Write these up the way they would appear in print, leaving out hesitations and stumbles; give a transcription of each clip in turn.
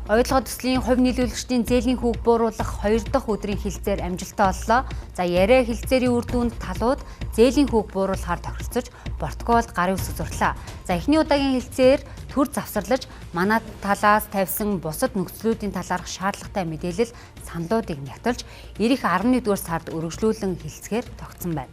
Оюутлагын төслийн хувь нийлүүлэгчдийн зээлийн хүүг бууруулах 2 дахь өдрийн хилцээр амжилттай боллоо. За яриа хилцээрийн үр дүнд талууд зээлийн хүүг бууруулахаар тохиролцож протоколд гарын үсэг зурлаа. За эхний удаагийн хилцээр төр завсарлаж манай талаас тавьсан бусад нөхцлүүдийн талаарх шаардлагатай мэдээлэл саналуудыг нягтлж ирэх 11-р сард өргөжлүүлэн хилцгээр тогтсон байна.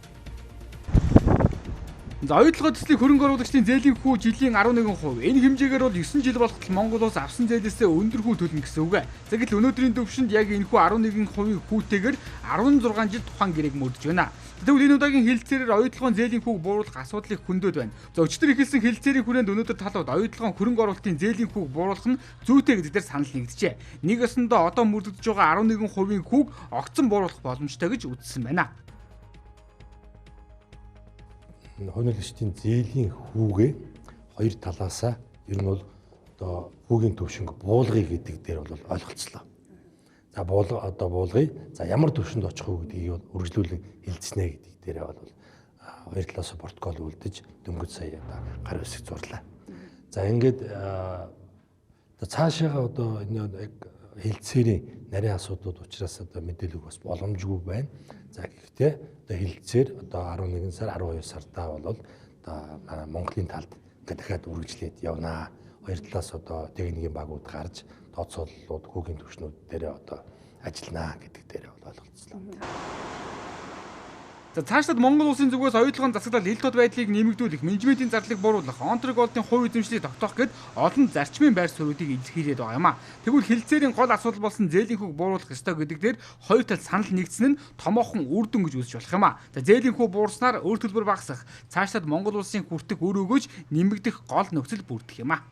За оюутлогын төслийн хөрөнгө оруулагчдын зээлийн хүү жилийн 11%. Энэ хэмжээгээр бол 9 жил болоход Монгол улс авсан зээлээсээ өндөр хүү төлнө гэсэн үг. За гэтэл өнөөдрийн төвшөнд яг энэ хүү 11% хүүтэйгээр 16 жил тухайн гэрээг мөрдөж байна. Тэгвэл энэ удаагийн хилцээрээр оюутлогын зээлийн хүүг бууруулах асуудлыг хөндөд байна. За өчигдөр эхэлсэн хилцээрийн хүрээнд өнөөдөр талууд оюутлогын хөрөнгө оруулалтын зээлийн хүүг бууруулах нь зүйтэй гэдэг дээр санал нэгджээ. Нэг ёсондоо одоо мөрдөгдөж байгаа 11% хүүг огцон бууруулах боломжтой гэж үзсэн байна. Хувь нийлүүлэгчдийн зээлийн хүүгээ хоёр талаасаа ер нь бол одоо хүүгийн төвшинг буулгая гэдэг дээр бол ойлголцлоо. За одоо буулгая. За ямар төвшөнд очих вэ гэдгийг бол үргэлжлүүлэн хэлцэнэ гэдэг дээрээ бол хоёр талаасаа протокол үлдэж дөнгөж сая одоо гар үсэг зурлаа. За ингээд одоо цаашаага одоо энэ яг хилцээрийн нарийн асуудлууд учраас одоо мэдээлэл өгөх бас боломжгүй байна. За гэхдээ одоо хилцээр одоо 11 сар 12 сартаа бол одоо Монголын талд ингээд дахиад үргэлжлээд явнаа. Хоёр талаас одоо техникийн багууд гарч тооцооллууд хүүгийн төвшнүүд дээрээ одоо ажилланаа гэдэг дээрээ бол ойлголцлоо. За цаашлаад Монгол улсын зүгээс оюутлогын засаглал ил тод байдлыг нэмэгдүүлэх, менежментийн зарлыг бууруулах, Онтри Голдын хувь эзэмшлийг тогтоох гээд олон зарчмын байр суурьуудыг илэрхийлээд байгаа юм а. Тэгвэл хилцээрийн гол асуудал болсон зээлийн хүүг бууруулах ёстой гэдэг дээр хоёр тал санал нэгдсэн нь томоохон үр дүн гэж үзэж болох юм а. За зээлийн хүү буурснаар өөр төлбөр багасах, цаашлаад Монгол улсын хүртэх үр өгөөж нэмэгдэх гол нөхцөл бүрдэх юм а.